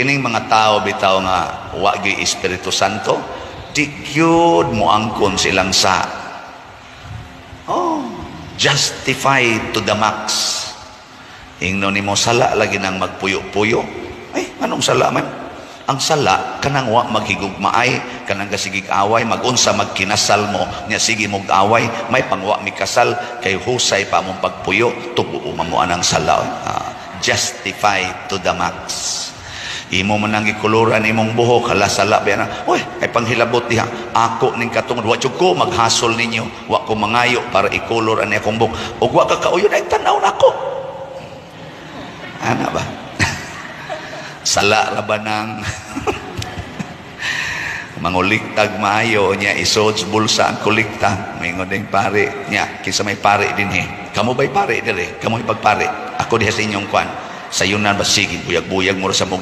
Kining mga tao bitaw nga wa gyud Espiritu Santo, di gyud mo angkon silang sa. Oh, justify to the max. Ingno nimo, sala lagi nang magpuyo-puyo. Ay, anong sala man? Ang sala, kanang wa maghigugmaay, kanang gasigig away, magunsa magkinasal mo, nya sige mog away, may pangwa mikasal, kay husay pa mong pagpuyo, tubo mo anang sala. Ah, justify to the max. Imo man ang gikuluran imong buhok, hala, sala ba na? Uy, ay panghilabot diha. Ako ning katungod, wa jud ko maghasol ninyo, wa ko mangayo para ikulor ani akong buhok. Ug wa ka kauyon ay tan-aw nako. Ana ba? Sala ra ba nang manguliktag maayo nya isod sa bulsa ang kolekta? Maingon ding pare nya, kinsa may pare dinhi? Kamo ba'y pare dire? Kamo pagpare ako diha sa inyong kwan sayunan ba? Sige, buyag-buyag mo ra sa mong